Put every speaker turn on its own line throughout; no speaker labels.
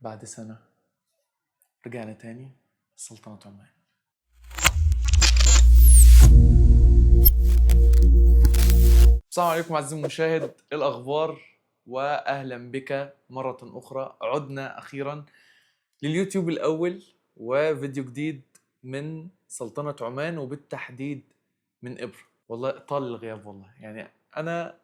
بعد سنة رجعنا تاني سلطنة عمان. السلام عليكم عزيزي المشاهد، إيه الأخبار؟ وأهلا بك مرة أخرى. عدنا أخيرا لليوتيوب الأول وفيديو جديد من سلطنة عمان، وبالتحديد من إبرا. والله طال الغياب والله، يعني أنا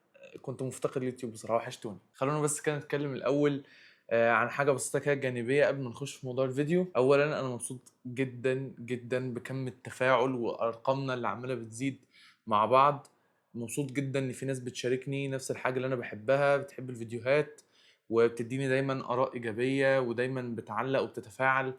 كنت مفتقد اليوتيوب بصراحة، وحشتوني. خلونا بس كده نتكلم الأول عن حاجة بسيطة كده جانبية قبل ما نخش في موضوع الفيديو. أولاً أنا مبسوط جداً جداً بكم التفاعل وأرقامنا اللي عمالة بتزيد مع بعض. مبسوط جداً إن في ناس بتشاركني نفس الحاجة اللي أنا بحبها، بتحب الفيديوهات وبتديني دايماً آراء إيجابية ودايماً بتعلق وبتتفاعل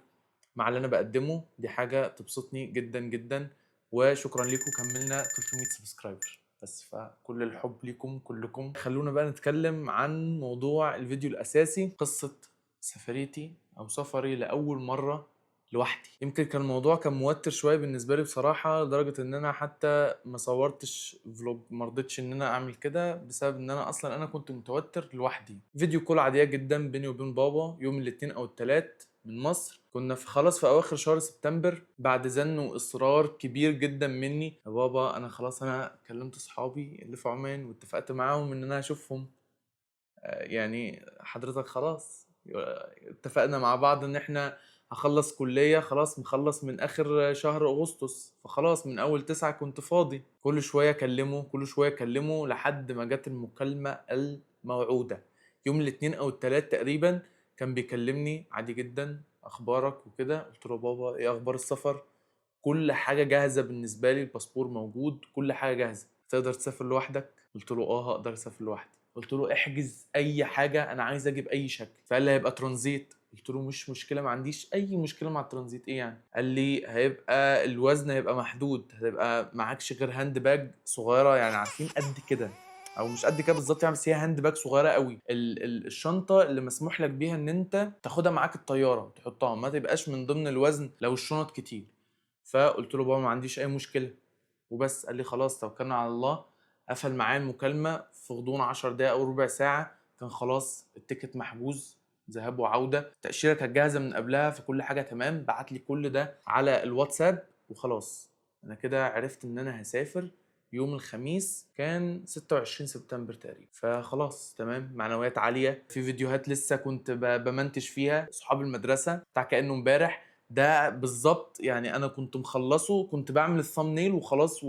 مع اللي أنا بقدمه. دي حاجة تبسطني جداً جداً، وشكراً لكم. كملنا 300 subscriber بس، فكل الحب ليكم كلكم. خلونا بقى نتكلم عن موضوع الفيديو الأساسي، قصة سفريتي أو سفري لأول مرة لوحدي. يمكن كان الموضوع كان موتر شوية بالنسبة لي بصراحة، لدرجة إن أنا حتى ما صورتش vlog، ما رضيتش إن أنا أعمل كده بسبب إن أنا أصلاً كنت متوتر لوحدي. video call عادية جداً بيني وبين بابا يوم الاثنين أو الثلاث من مصر. كنا خلاص في أواخر شهر سبتمبر، بعد زن وإصرار كبير جداً مني، يا بابا أنا خلاص أنا كلمت أصحابي اللي في عمان واتفقت معاهم إن أنا هشوفهم، يعني حضرتك خلاص اتفقنا مع بعض إن إحنا هخلص كلية، خلاص مخلص من آخر شهر أغسطس، فخلاص من أول 9 كنت فاضي. كل شوية أكلمه، كل شوية أكلمه، لحد ما جت المكالمة الموعودة يوم الاثنين أو الثلاث تقريباً. كان بيكلمني عادي جداً، أخبارك وكده. قلت له بابا إيه أخبار السفر؟ كل حاجة جاهزة بالنسبة لي، الباسبور موجود، كل حاجة جاهزة، تقدر تسافر لوحدك؟ قلت له آه هقدر أسافر لوحدي. قلت له احجز أي حاجة، أنا عايز أجيب أي شكل. فقال لي هيبقى ترانزيت. قلت له مش مشكلة، ما عنديش أي مشكلة مع الترانزيت. إيه يعني؟ قال لي هيبقى الوزن هيبقى محدود، هيبقى معكش غير hand bag صغيرة، يعني عارفين قد كده أو مش قد كده بالظبط يعني، بس هي hand bag صغيرة قوي. الشنطة اللي مسموح لك بيها إن أنت تاخدها معاك الطيارة تحطها، ما تبقاش من ضمن الوزن لو الشنط كتير. فقلت له بابا ما عنديش أي مشكلة وبس. قال لي خلاص توكلنا على الله. قفل معايا المكالمة في غضون 10 دقايق أو ربع ساعة، كان خلاص ال ticket محجوز ذهاب وعودة، التأشيرة كانت جاهزة من قبلها، فكل حاجة تمام. بعت لي كل ده على الواتساب وخلاص أنا كده عرفت إن أنا هسافر يوم الخميس، كان 26 سبتمبر تقريبا. فخلاص تمام، معنويات عالية. في فيديوهات لسه كنت بمنتج فيها صحاب المدرسة بتاع كأنه امبارح ده بالظبط، يعني أنا كنت مخلصه، كنت بعمل ال thumbnail وخلاص،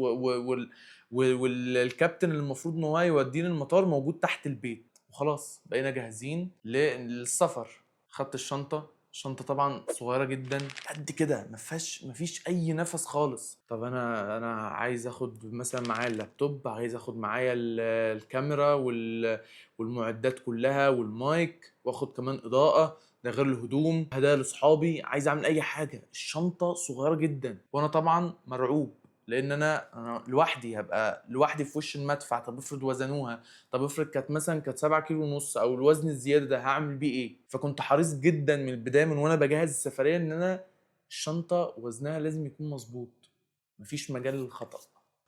والكابتن اللي المفروض إن هو يوديني المطار موجود تحت البيت، وخلاص بقينا جاهزين للسفر. خدت الشنطة، الشنطة طبعا صغيرة جدا قد كده، ما فيش أي نفس خالص. طب أنا عايز آخد مثلا معايا اللابتوب، عايز آخد معايا الكاميرا والمعدات كلها والمايك، وآخد كمان إضاءة، ده غير الهدوم، هدايا لأصحابي، عايز أعمل أي حاجة. الشنطة صغيرة جدا، وأنا طبعا مرعوب لأن أنا لوحدي، هبقى لوحدي في وش المدفع. طب افرض وزنوها، طب افرض كانت مثلا 7 كيلو ونص أو الوزن الزيادة ده هعمل بيه إيه؟ فكنت حريص جدا من البداية من وأنا بجهز السفرية إن أنا الشنطة وزنها لازم يكون مظبوط، مفيش مجال للخطأ.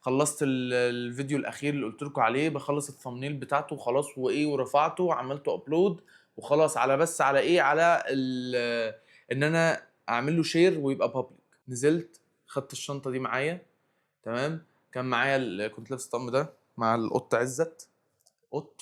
خلصت الفيديو الأخير اللي قلت لكم عليه، بخلص ال thumbnail بتاعته وخلاص وإيه، ورفعته وعملته upload وخلاص، على بس على إيه، على إن أنا أعمل له share ويبقى public. نزلت خدت الشنطة دي معايا تمام، كان معايا كنت لابس الطقم ده مع القط عزت، قط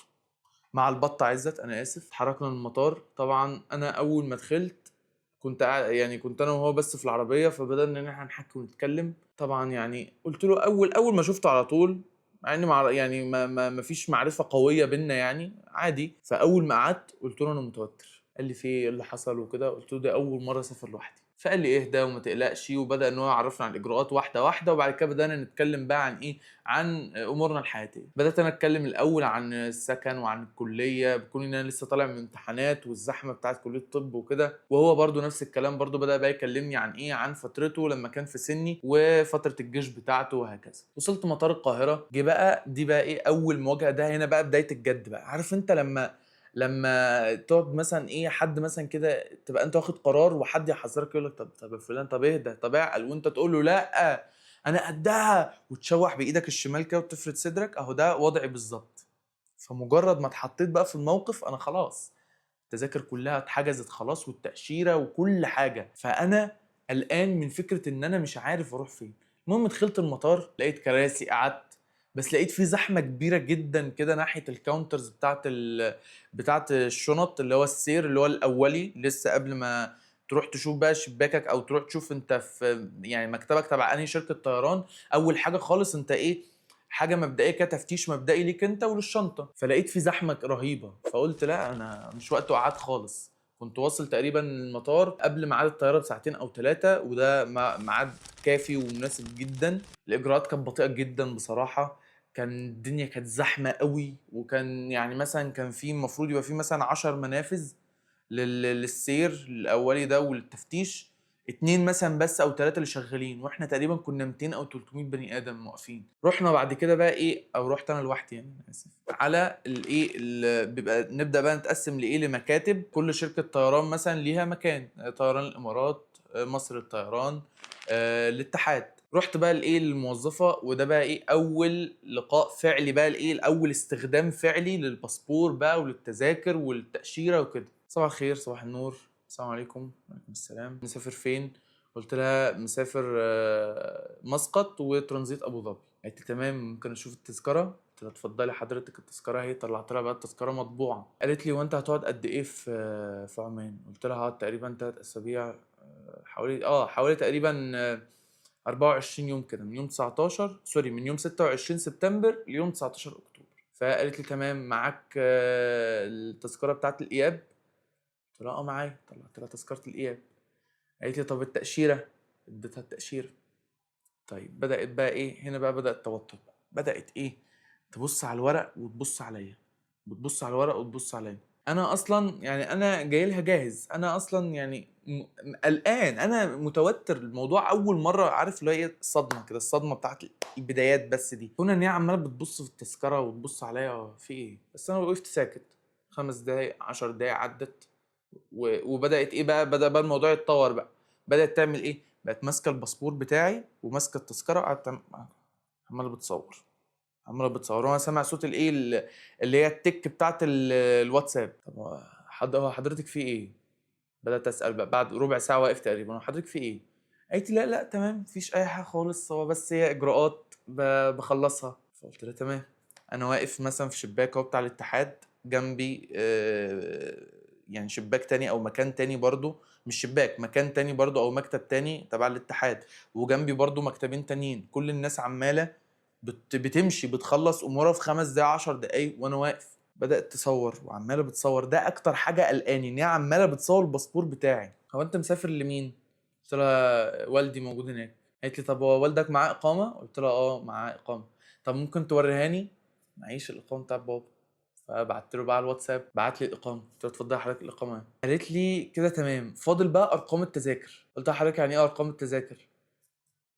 مع البطة عزت، أنا آسف. اتحركنا من المطار. طبعاً أنا أول ما دخلت كنت يعني كنت أنا وهو بس في العربية، فبدأنا إن إحنا نحكي ونتكلم. طبعاً قلت له أول ما شفته على طول، مع إن يعني ما فيش معرفة قوية بينا يعني عادي. فأول ما قعدت قلت له أنا متوتر. قال لي في إيه اللي حصل وكده؟ قلت له ده أول مرة أسافر لوحدي. فقال لي اهدى وما تقلقش، وبدأ إن هو يعرفنا على الإجراءات واحدة واحدة. وبعد كده بدأنا نتكلم بقى عن إيه؟ عن أمورنا الحياتية. بدأت أنا أتكلم الأول عن السكن وعن الكلية، بكون إن أنا لسه طالع من امتحانات والزحمة بتاعت كلية الطب وكده، وهو برضو نفس الكلام، برضو بدأ بقى يكلمني عن إيه؟ عن فترته لما كان في سني وفترة الجيش بتاعته وهكذا. وصلت مطار القاهرة، جه بقى دي بقى إيه؟ أول مواجهة، ده هنا بقى بداية الجد بقى. عارف أنت لما تقعد مثلا ايه، حد مثلا كده تبقى انت واخد قرار وحد يحذرك يقول لك طب يا فلان، طب اهدى، طب اعقل، وانت تقول له لا انا قدها، وتشوح بايدك الشمال كده وتفرد صدرك. اهو ده وضعي بالظبط. فمجرد ما اتحطيت بقى في الموقف انا خلاص، التذاكر كلها اتحجزت خلاص والتأشيرة وكل حاجة، فأنا قلقان من فكرة إن أنا مش عارف أروح فين. المهم دخلت المطار، لقيت كراسي قعدت، بس لقيت في زحمة كبيرة جدا كده ناحية ال counters بتاعت الشنط، اللي هو السير اللي هو الأولي لسه قبل ما تروح تشوف بقى شباكك أو تروح تشوف أنت في يعني مكتبك تبع أنهي شركة طيران. أول حاجة خالص أنت إيه، حاجة مبدئية كده، تفتيش مبدئي ليك انت وللشنطه. فلقيت في زحمة رهيبه، فقلت لا انا مش وقت قعاد خالص. كنت واصل تقريبا المطار قبل ميعاد الطيارة بساعتين او 3، وده ميعاد كافي ومناسب جدا. الاجراءات كانت بطيئه جدا بصراحه، كان الدنيا كانت زحمة قوي، وكان يعني مثلا كان في المفروض يبقى في مثلا 10 منافذ للسير الاولي ده والتفتيش، 2 مثلا بس او 3 اللي شغالين، واحنا تقريبا كنا 200 او 300 بني ادم واقفين. رحنا بعد كده بقى ايه، او رحت انا لوحدي يعني، انا اسف، على الايه بيبقى نبدا بقى نتقسم لايه، لمكاتب. كل شركة طيران مثلا ليها مكان، طيران الامارات، مصر الطيران، الاتحاد. رحت بقى لايه، للموظفه، وده بقى ايه اول لقاء فعلي بقى لايه، اول استخدام فعلي للباسبور بقى وللتذاكر والتاشيره وكده. صباح الخير، صباح النور، السلام عليكم. وعليكم السلام. مسافر فين؟ قلت لها مسافر مسقط وترانزيت ابو ظبي. قالت لي تمام، ممكن اشوف التذكرة؟ قلت لها اتفضلي حضرتك التذكرة اهي. طلعت لها بقى التذكرة مطبوعة. قالت لي وانت هتقعد قد ايه في عمان؟ قلت لها هقعد تقريبا 3 اسابيع، حوالي تقريبا 24 يوم كده، من يوم 19، sorry، من يوم 26 سبتمبر ليوم 19 اكتوبر. فقالت لي تمام، معاك التذكرة بتاعت الاياب؟ قلت لها اه معايا. طلعت لها تذكره الاياب. قالت لي طب التاشيره؟ اديتها التاشيره. طيب بدات بقى ايه هنا بقى، بدا التوتر بقى. بدات ايه، تبص على الورق وتبص عليا، بتبص على الورق وتبص عليا. انا اصلا يعني انا جاي لها جاهز، انا اصلا يعني قلقان، انا متوتر، الموضوع اول مرة، عارف اللي هو ايه، الصدمة كده، الصدمة بتاعت البدايات بس دي. كنا ان هي عماله بتبص في التذكرة وتبص عليا في ايه، بس انا وقفت ساكت 5 دقايق 10 دقايق عدت، وبدات ايه بقى، بدا بقى الموضوع يتطور بقى. بدات تعمل ايه، بقت ماسكه الباسبور بتاعي وماسكه التذكرة، وقعدت عماله بتصور، عماله بتصور، وانا سامع صوت الايه اللي هي التك بتاعت الواتساب. طب هو حضرتك في ايه؟ بدات اسال بقى بعد ربع ساعة واقف تقريبا، هو حضرتك في ايه؟ قالت لي لا لا تمام، مفيش اي حاجة خالص، هو بس هي اجراءات بخلصها. فقلت لها تمام. انا واقف مثلا في شباك اهو بتاع الاتحاد، جنبي يعني شباك تاني او مكان تاني برضو، مش شباك، مكان تاني برضو او مكتب تاني تبع الاتحاد، وجنبي برضو مكتبين تانيين. كل الناس عماله بتمشي بتخلص امورها في 5 دقايق 10 دقايق، وانا واقف. بدات تصور وعماله بتصور. ده اكتر حاجة قلقاني، ان هي عماله بتصور الباسبور بتاعي. هو انت مسافر لمين؟ قلت لها والدي موجود هناك. قالت لي طب هو والدك معاه اقامه؟ قلت لها اه معاه اقامه. طب ممكن توريهاني؟ معيش الاقامة بتاع بابا. فبعت له بقى على الواتساب، بعت لي الاقامة. قلت لها اتفضلي حضرتك الاقامة اهي. قالت لي كده تمام، فاضل بقى ارقام التذاكر. قلت لها حضرتك يعني ايه ارقام التذاكر؟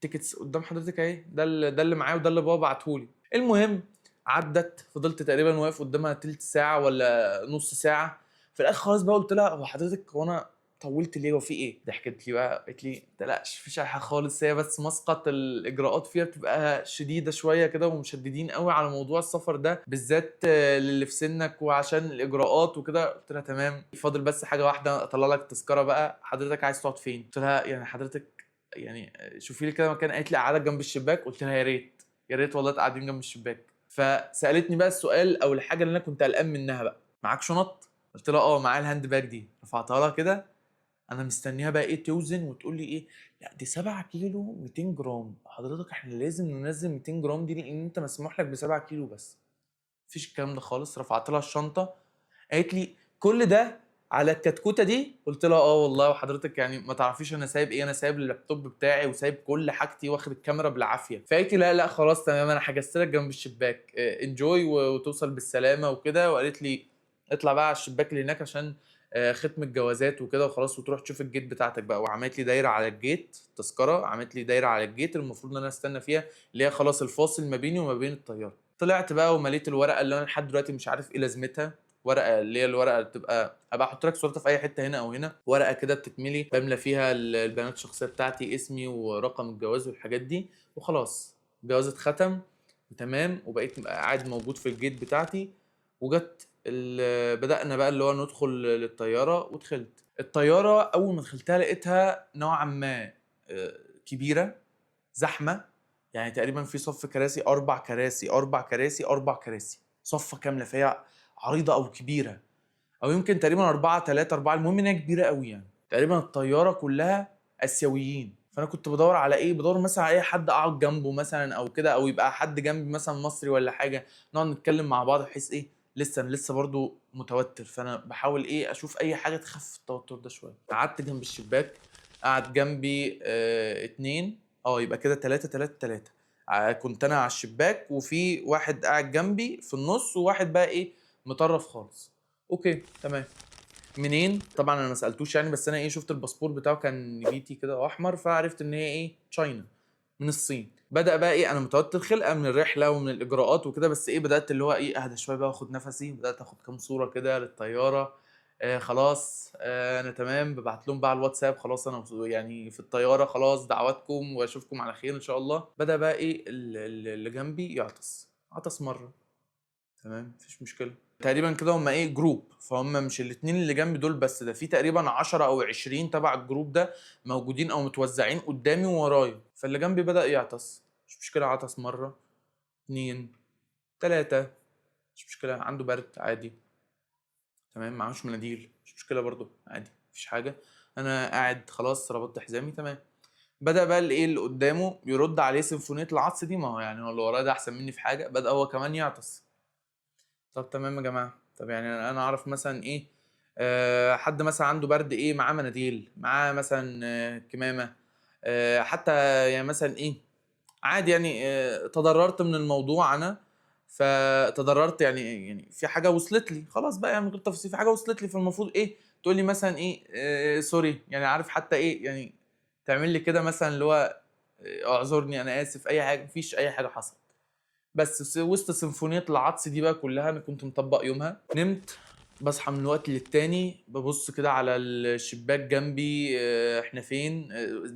tickets قدام حضرتك اهي، ده اللي معايا وده اللي بابا بعتهولي. المهم عدت، فضلت تقريبا واقف قدامها تلت ساعة ولا نص ساعة. في الاخر خالص بقى قلت لها هو حضرتك هو انا طولت ليه وفي ايه؟ ضحكت لي بقى، قالت لي ما تقلقش مفيش اي حاجة خالص، هي بس مسقط الاجراءات فيها بتبقى شديدة شوية كده، ومشددين قوي على موضوع السفر ده بالذات للي في سنك وعشان الاجراءات وكده. قلت لها تمام، فاضل بس حاجة واحدة، اطلع لك التذكرة بقى، حضرتك عايز تقعد فين؟ قلت لها يعني حضرتك يعني شوفي لي كده مكان. قالت لي قعدك جنب الشباك. قلت لها يا ريت، يا ريت والله قاعدين جنب الشباك. فسالتني بقى السؤال او الحاجة اللي انا كنت قلقان منها بقى، معاك شنط؟ قلت لها اه معايا ال hand bag دي. رفعتها لها كده، انا مستنيها بقى ايه توزن وتقول لي ايه، لا دي 7 كيلو 200 جرام، حضرتك احنا لازم ننزل 200 جرام دي لان انت مسموح لك ب 7 كيلو بس. مفيش الكلام ده خالص. رفعت لها الشنطة، قالت لي كل ده على الكتكوته دي؟ قلت لها اه والله، وحضرتك يعني ما تعرفيش انا سايب ايه، انا سايب اللابتوب بتاعي وسايب كل حاجتي واخد الكاميرا بالعافية. فقالت لي لا لا خلاص تمام، انا حجزت لك جنب الشباك، enjoy وتوصل بالسلامة وكده. وقالت لي اطلع بقى على الشباك اللي هناك عشان ختم الجوازات وكده وخلاص، وتروح تشوف ال gate بتاعتك بقى. وعملت لي دايرة على ال gate، تذكره عملت لي دايرة على ال gate المفروض ان انا استنى فيها، اللي هي خلاص الفاصل ما بيني وما بين الطيارة. طلعت بقى ومليت الورقة اللي انا لحد دلوقتي مش عارف ايه لازمتها، ورقة اللي هي الورقة اللي بتبقى ابقى احط لك صورتها في اي حتة هنا او هنا، ورقة كده بتتملي بملى فيها البيانات الشخصية بتاعتي، اسمي ورقم الجواز والحاجات دي، وخلاص الجواز اتختم وتمام، وبقيت قاعد موجود في ال gate بتاعتي. وجت بدأنا بقى اللي هو ندخل للطيارة ودخلت. الطيارة أول ما دخلتها لقيتها نوعًا ما كبيرة، زحمة، يعني تقريبًا في صف كراسي 4 كراسي، 4 كراسي، 4 كراسي، صفّة كاملة، فهي عريضة أو كبيرة، أو يمكن تقريبًا 4، 3، 4، المهم إن هي كبيرة أوي يعني. تقريبًا الطيارة كلها آسيويين، فأنا كنت بادوّر على إيه، بادوّر مثلًا على أي حد أقعد جنبه مثلًا أو كده، أو يبقى حد جنبي مثلًا مصري والّا حاجة، نقعد نتكلم مع بعض بحيث إيه، لسه أنا لسه برضه متوتر، فأنا باحاول إيه، أشوف أي حاجة تخفف التوتر ده شوية. قعدت جنب الشباك، قعد جنبي 2، يبقى كده 3، 3، 3. كنت أنا على الشباك وفي واحد قاعد جنبي في النُص، وواحد بقى إيه، مطرّف خالص. okay، تمام. منين؟ طبعًا أنا ما سألتوش يعني، بس أنا إيه، شُفت الباسبور بتاعه كان نبيتي كده وأحمر، فعرفت إن هي إيه، China، من الصين. بدأ بقى إيه، أنا متوتر خلقة من الرحلة ومن الإجراءات وكده، بس إيه، بدأت اللي هو إيه، أهدى شوية بقى وآخد نَفَسي، بدأت آخد كام صورة كده للطيارة، خلاص، أنا تمام، بابعت لهم بقى على الواتساب خلاص أنا يعني في الطيارة خلاص دعواتكم وأشوفكم على خير إن شاء الله. بدأ بقى إيه، ال ال اللي جنبي يعطس، عطس مرة، تمام، ما فيش مشكلة. تقريبًا كده هم إيه group، فهم مش ال2 اللي جنبي دول بس، ده في تقريبًا 10 أو 20 تبع ال group ده موجودين أو متوزعين قدامي وورايا. فاللي جنبي بدأ يعطس، مش مشكلة، عطس مرة، 2، 3، مش مشكلة، عنده برد عادي، تمام، معهوش مناديل، مش مشكلة برضه، عادي، ما فيش حاجة. أنا قاعد خلاص ربطت حزامي تمام. بدأ بقى اللي إيه، اللي قدامه يرد عليه سيمفونية العطس دي، ما هو يعني هو اللي ورايا ده أحسن مني في حاجة، بدأ هو كمان يعطس. طب تمام يا جماعة، طب يعني أنا أعرف مثلًا إيه، حد مثلًا عنده برد إيه، معاه مناديل، معاه مثلًا كمامة، حتى يعني مثلًا إيه، عادي يعني، تضررت من الموضوع أنا، فتضررت يعني في حاجة وصلت لي، خلاص بقى يعني من غير تفاصيل، في حاجة وصلت لي، فالمفروض إيه، تقول لي مثلًا إيه، sorry، يعني عارف حتى إيه، يعني تعمل لي كده مثلًا اللي هو اعذرني، أنا آسف، أي حاجة، ما فيش أي حاجة حصلت. بس وسط سيمفونية العطس دي بقى كلها أنا كنت مطبق يومها، نمت، باصحى من وقت للتاني، بابص كده على الشباك جنبي، إحنا فين؟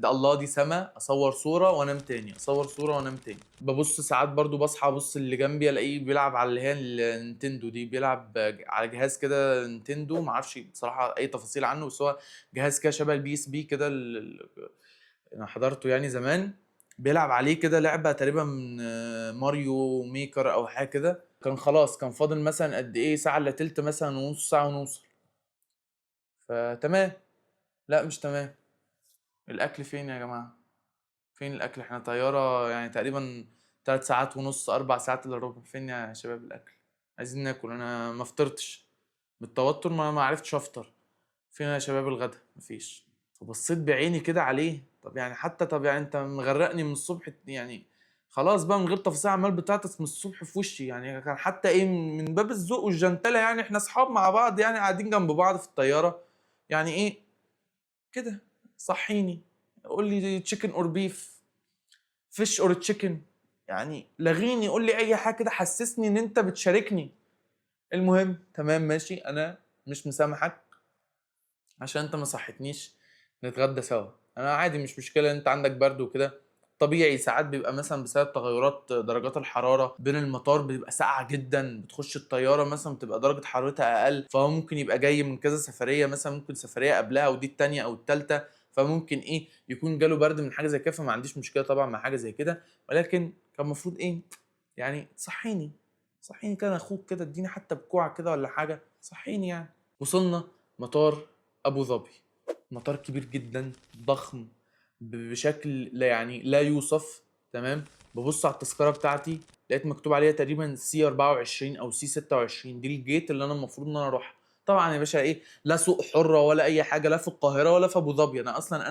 ده الله دي سما، أصور صورة وأنام تاني، أصور صورة وأنام تاني. بابص ساعات برضه باصحى أبص اللي جنبي ألاقيه بيلعب على اللي هي النينتندو دي، بيلعب على جهاز كده نينتندو، ما أعرفش بصراحة أي تفاصيل عنه، بس هو جهاز كده شبه الPSP كده أنا حضرته يعني زمان، بيلعب عليه كده لعبة تقريبًا ماريو ميكر أو حاجة كده. كان خلاص كان فاضل مثلًا قد إيه، ساعة إلا تلت مثلًا ونص ساعة ونوصل. فتمام، لأ مش تمام، الأكل فين يا جماعة؟ فين الأكل؟ إحنا طيارة يعني تقريبًا 3 ساعات ونص، 4 ساعات إلا ربع، فين يا شباب الأكل؟ عايزين ناكل، أنا ما فطرتش، من التوتر ما عرفتش أفطر. فين يا شباب الغدا؟ ما فيش. فبصيت بعيني كده عليه، طب يعني حتى، طب يعني أنت مغرقني من الصبح، يعني خلاص بقى من غير تفاصيل، عمال بتعطس من الصبح في وشي، يعني كان حتى إيه من باب الذوق والجنتلة، يعني إحنا أصحاب مع بعض، يعني قاعدين جنب بعض في الطيارة، يعني إيه كده، صحيني قول لي chicken or beef، fish or chicken، يعني لغيني قول لي أي حاجة كده، حسسني إن أنت بتشاركني. المهم تمام ماشي، أنا مش مسامحك عشان أنت ما صحتنيش نتغدى سوا، أنا عادي مش مشكلة إن أنت عندك برد وكده، طبيعي ساعات بيبقى مثلا بسبب تغيرات درجات الحرارة بين المطار بيبقى ساقعة جدا، بتخش الطيارة مثلا بتبقى درجة حرارتها أقل، فهو ممكن يبقى جاي من كذا سفرية مثلا، ممكن سفرية قبلها ودي التانية أو التالتة، فممكن إيه يكون جاله برد من حاجة زي كده، فما عنديش مشكلة طبعا مع حاجة زي كده، ولكن كان المفروض إيه يعني تصحيني، صحيني كده أخوك كده، اديني حتى بكوعك كده ولا حاجة، صحيني يعني. وصلنا مطار أبو ظبي، مطار كبير جدا ضخم بشكل لا يعني لا يوصف. تمام، ببص على التذكرة بتاعتي لقيت مكتوب عليها تقريبا C 24 او C 26، دي ال gate اللي انا المفروض ان انا اروحها. طبعا يا باشا ايه، لا سوق حره ولا اي حاجة، لا في القاهرة ولا في ابو ظبي. انا اصلا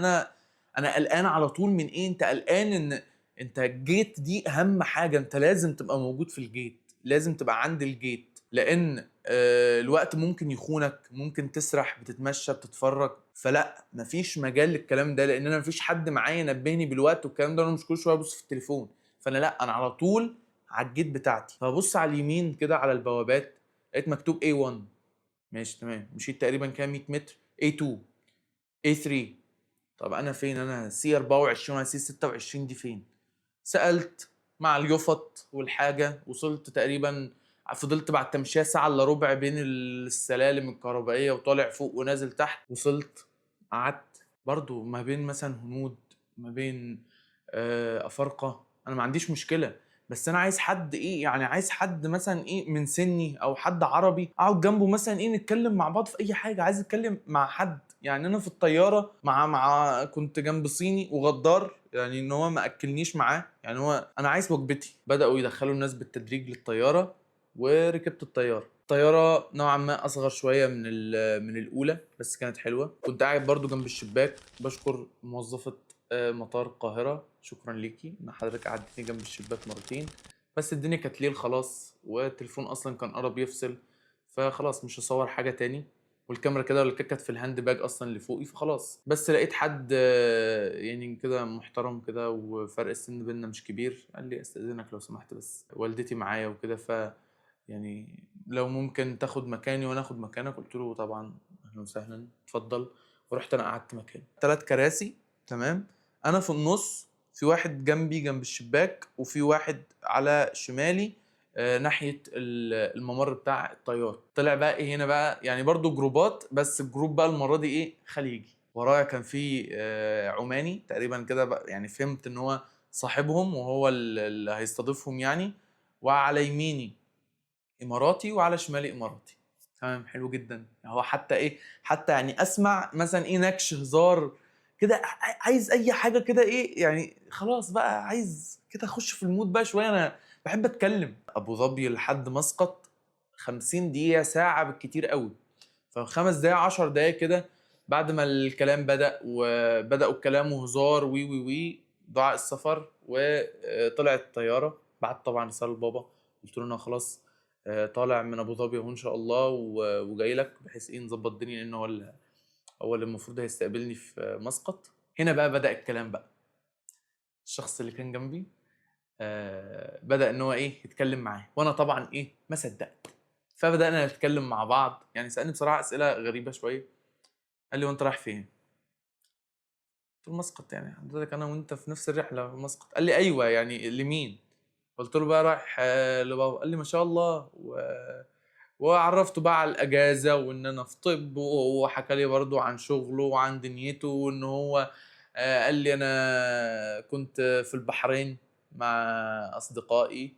انا قلقان على طول من ايه، انت قلقان ان انت ال gate دي اهم حاجة، انت لازم تبقى موجود في ال gate، لازم تبقى عند ال gate، لان الوقت ممكن يخونك، ممكن تسرح، بتتمشى، بتتفرج، فلا مفيش مجال للكلام ده، لان انا مفيش حد معايا ينبهني بالوقت والكلام ده، انا مش كل شوية ابص في التليفون، فانا لا، انا على طول على ال gate بتاعتي. فبص على اليمين كده على البوابات لقيت مكتوب A1، ماشي تمام، مشيت تقريبا كام 100 متر، A2، A3، طب انا فين؟ انا C 24 ولا C 26 دي فين؟ سألت مع اليفط والحاجة، وصلت تقريبا فضلت بعد تمشيه ساعة الا ربع بين السلالم الكهربائية وطالع فوق ونازل تحت. وصلت قعدت برضو ما بين مثلا هنود، ما بين افارقه. انا ما عنديش مشكله، بس انا عايز حد ايه، يعني عايز حد مثلا ايه من سني او حد عربي اقعد جنبه مثلا ايه، نتكلم مع بعض في اي حاجه. عايز اتكلم مع حد. يعني انا في الطيارة مع كنت جنب صيني وغدار، يعني ان هو ما اكلنيش معاه، يعني هو انا عايز وجبتي. بداوا يدخلوا الناس بالتدريج للطياره وركبت الطيارة. الطيارة نوعا ما اصغر شوية من الاولى، بس كانت حلوه. كنت قاعد برضو جنب الشباك. بشكر موظفة مطار القاهره، شكرا ليكي ان حضرتك قعدتني جنب الشباك مرتين. بس الدنيا كانت ليل خلاص، والتليفون اصلا كان قرب يفصل، فخلاص مش هصور حاجة تاني. والكاميرا كده ولا كانت في ال hand bag اصلا اللي فوقي، فخلاص. بس لقيت حد يعني كده محترم كده، وفرق السن بينا مش كبير، قال لي استاذنك لو سمحت، بس والدتي معايا وكده، ف يعني لو ممكن تاخد مكاني وانا اخد مكانك. قلت له طبعا اهلا وسهلا اتفضل. ورحت انا قعدت مكانه. 3 كراسي تمام، انا في النص، في واحد جنبي جنب الشباك، وفي واحد على شمالي ناحية الممر بتاع الطيار. طلع بقى ايه هنا بقى، يعني برضو جروبات، بس ال group بقى المرة دي ايه خليجي. ورايا كان في عماني تقريبا كده بقى، يعني فهمت ان هو صاحبهم وهو اللي هيستضيفهم يعني. وعلى يميني اماراتي وعلى شمالي اماراتي. تمام حلو جدا. هو حتى ايه، حتى يعني اسمع مثلا ايه نكش هزار كده، عايز اي حاجة كده ايه يعني، خلاص بقى عايز كده اخش في ال mood بقى شوية. انا بحب اتكلم. ابو ظبي لحد مسقط 50 دقيقة ساعة بالكتير قوي، فخمس دقايق 10 دقايق كده بعد ما الكلام بدا، وبداوا الكلام وهزار وي وي وي دعاء السفر، وطلعت الطيارة. بعت طبعا رسالة لبابا، قلت له انا خلاص طالع من ابو ظبي اهو ان شاء الله، وجاي لك، بحيث ايه نظبط الدنيا، لان هو اللي المفروض هيستقبلني في مسقط. هنا بقى بدا الكلام بقى. الشخص اللي كان جنبي بدا ان هو ايه يتكلم معاه، وانا طبعا ايه ما صدقت، فبدانا نتكلم مع بعض. يعني سالني بصراحة اسئلة غريبة شوية. قال لي وانت رايح فين؟ قلت له مسقط، يعني حضرتك انا وانت في نفس الرحلة في مسقط. قال لي ايوه يعني لمين؟ قلت له بقى رايح لبابا. قال لي ما شاء الله. وعرفته بقى على الاجازة وان انا في طب، وهو حكى لي برضو عن شغله وعن دنيته، وان هو قال لي انا كنت في البحرين مع اصدقائي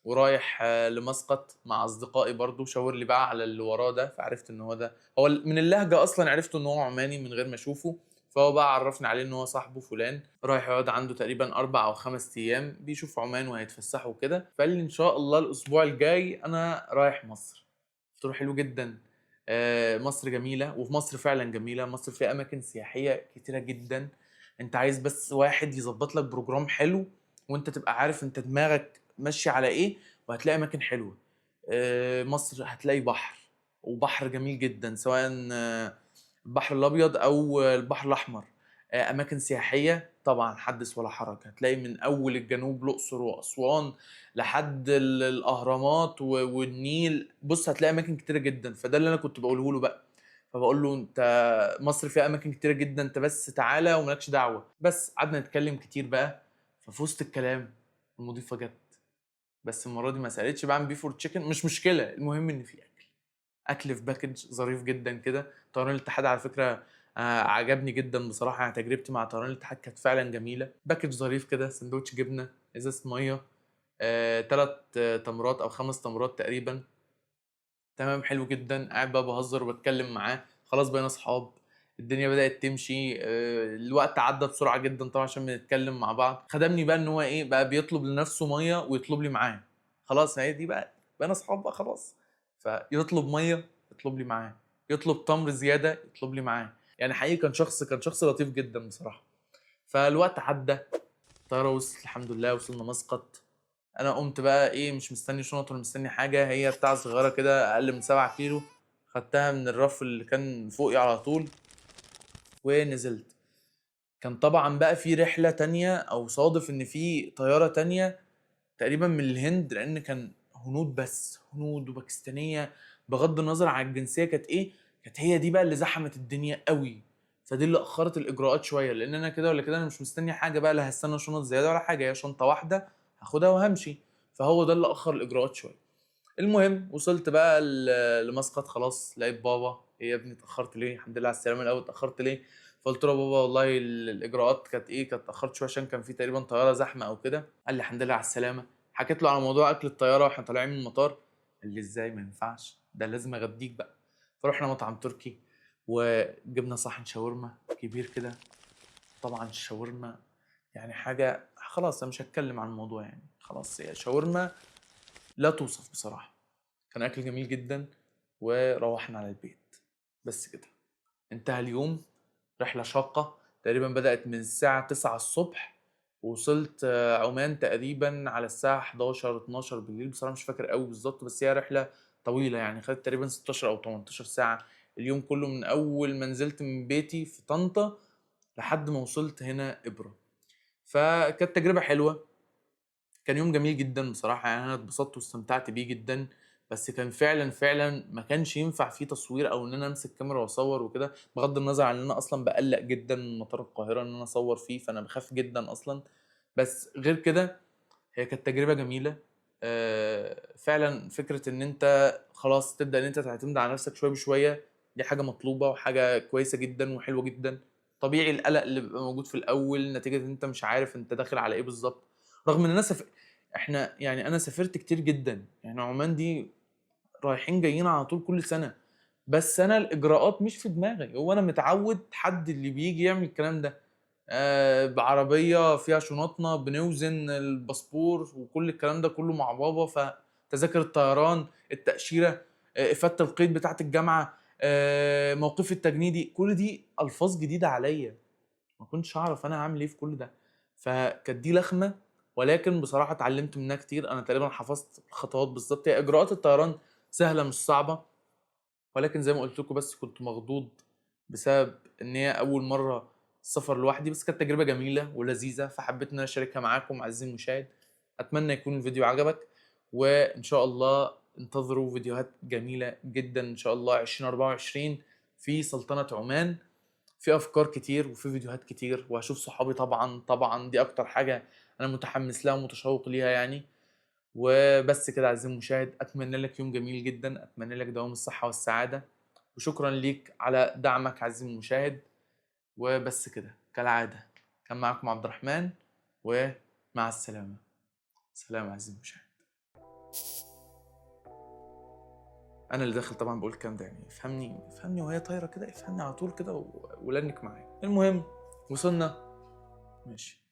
ورايح لمسقط مع اصدقائي برضو. شاور لي بقى على اللي وراه ده، فعرفت ان هو ده هو من اللهجة اصلا عرفت ان هو عماني من غير ما اشوفه. فهو بقى عرفني عليه ان هو صاحبه فلان، رايح يقعد عنده تقريبا 4 أو 5 ايام، بيشوف عمان وهيتفسحوا وكده. فقال لي ان شاء الله الاسبوع الجاي انا رايح مصر. قلت له حلو جدا، مصر جميلة، وفي مصر فعلا جميلة، مصر فيها اماكن سياحية كتيرة جدا. انت عايز بس واحد يظبط لك program حلو، وانت تبقى عارف انت دماغك ماشية على ايه، وهتلاقي اماكن حلوة. مصر هتلاقي بحر، وبحر جميل جدا، سواء البحر الابيض او البحر الاحمر. اماكن سياحية طبعا حدث ولا حرج، هتلاقي من اول الجنوب الاقصر واسوان لحد الاهرامات والنيل. بص هتلاقي اماكن كتيرة جدا. فده اللي انا كنت بقوله له بقى، فبقول له انت مصر فيها اماكن كتيرة جدا، انت بس تعالى ومالكش دعوه. بس قعدنا نتكلم كتير بقى. ففي وسط الكلام المضيفة جت، بس المرة دي ما سالتش بقى عن beef or chicken، مش مشكلة، المهم ان في اكل، اكل في package ظريف جدا كده. طيران الاتحاد على فكرة عجبني جدا بصراحة، يعني تجربتي مع طيران الاتحاد كانت فعلا جميلة. package ظريف كده، سندوتش جبنه، ازازة مية، 3 تمرات او 5 تمرات تقريبا. تمام حلو جدا. قاعد بقى بهزر وبتكلم معاه، خلاص بقينا اصحاب، الدنيا بدأت تمشي. الوقت عدى بسرعة جدا طبعا عشان بنتكلم مع بعض. خدمني بقى ان هو ايه بقى، بيطلب لنفسه مية ويطلب لي معاه. خلاص هي دي بقى، بقينا اصحاب بقى خلاص. فيطلب مية يطلب لي معاه، يطلب تمر زيادة يطلب لي معاه. يعني حقيقي كان شخص لطيف جدا بصراحة. فالوقت عدى، الطيارة وصلت الحمد لله، وصلنا مسقط. انا قمت بقى ايه، مش مستني شنط ولا مستني حاجة، هي بتاع صغيرة كده اقل من 7 كيلو، خدتها من الرف اللي كان فوقي على طول ونزلت. كان طبعا بقى في رحله تانية، او صادف ان في طيارة تانية تقريبا من الهند، لان كان هنود بس، هنود وباكستانيه، بغض النظر عن الجنسية كانت ايه، كانت هي دي بقى اللي زحمت الدنيا قوي. فدي اللي اخرت الاجراءات شوية، لان انا كده ولا كده انا مش مستني حاجة بقى، لا هستنى شنط زيادة ولا حاجة، هي شنطه واحدة هاخدها وهمشي. فهو ده اللي اخر الاجراءات شوية. المهم وصلت بقى لمسقط، خلاص لقيت بابا، ايه يا ابني اتاخرت ليه؟ الحمد لله على السلامة. الاول اتاخرت ليه؟ فقلت له يا بابا والله الاجراءات كانت ايه، كانت اتاخرت شوية عشان كان في تقريبا طيارة زحمة او كده. قال لي الحمد لله على السلامة. حكيت له على موضوع اكل الطيارة واحنا طالعين من المطار، قال لي ازاي ما ينفعش، ده لازم اغديك بقى. فرحنا مطعم تركي وجبنا صحن شاورما كبير كده. طبعا الشاورما يعني حاجة خلاص انا مش هتكلم عن الموضوع يعني، خلاص هي شاورما لا توصف بصراحة. كان اكل جميل جدا وروحنا على البيت. بس كده انتهى اليوم. رحله شاقه تقريبا بدات من الساعة 9 الصبح، ووصلت عمان تقريبا على الساعة 11 12 بالليل، بصراحة مش فاكر قوي بالظبط، بس هي رحله طويلة يعني، خدت تقريبا 16 او 18 ساعة. اليوم كله من اول ما نزلت من بيتي في طنطا لحد ما وصلت هنا ابره. فكانت تجربه حلوة، كان يوم جميل جدا بصراحة يعني، انا اتبسطت واستمتعت بيه جدا. بس كان فعلا فعلا ما كانش ينفع فيه تصوير او ان انا امسك كاميرا واصور وكده، بغض النظر عن ان انا اصلا بقلق جدا من مطار القاهرة ان انا اصور فيه، فانا بخاف جدا اصلا. بس غير كده هي كانت تجربه جميلة. فعلا فكرة ان انت خلاص تبدا ان انت تعتمد على نفسك شوية بشوية، دي حاجة مطلوبه وحاجه كويسة جدا وحلوه جدا. طبيعي القلق اللي بيبقى موجود في الاول نتيجة ان انت مش عارف انت داخل على ايه بالظبط، رغم ان انا احنا يعني انا سافرت كتير جدا يعني، عمان دي رايحين جايين على طول كل سنة، بس انا الاجراءات مش في دماغي. هو انا متعود حد اللي بيجي يعمل الكلام ده، بعربيه فيها شنطنا، بنوزن الباسبور وكل الكلام ده كله مع بابا، فتذاكر الطيران، التاشيره، افاده القيد بتاعه الجامعة، موقف التجنيدي، كل دي الفاظ جديدة عليا، ما كنتش اعرف انا هعمل ايه في كل ده. فكانت دي لخمه، ولكن بصراحة اتعلمت منها كتير. انا تقريبا حفظت الخطوات بالظبط. هي اجراءات الطيران سهلة مش صعبة، ولكن زي ما قلت لكم بس كنت مخضوض بسبب ان هي اول مرة السفر لوحدي، بس كانت تجربه جميلة ولذيذه، فحبيت ان انا اشاركها معاكم عزيزي المشاهد. اتمنى يكون الفيديو عجبك، وان شاء الله انتظروا فيديوهات جميلة جدا ان شاء الله 2024 في سلطنة عمان. في افكار كتير وفي فيديوهات كتير، وهشوف صحابي طبعا، طبعا دي اكتر حاجة انا متحمس لها ومتشوق ليها يعني. وبس كده عزيزي المشاهد، اتمنى لك يوم جميل جدا، اتمنى لك دوام الصحة والسعادة، وشكرا ليك على دعمك عزيزي المشاهد. وبس كده كالعادة، كان معكم عبد الرحمن، ومع السلامة. سلام عزيزي المشاهد. انا اللي داخل طبعا بقول الكلام ده يعني، افهمني افهمني وهي طايره كده، افهمني على طول كده ولنك معايا. المهم وصلنا، ماشي.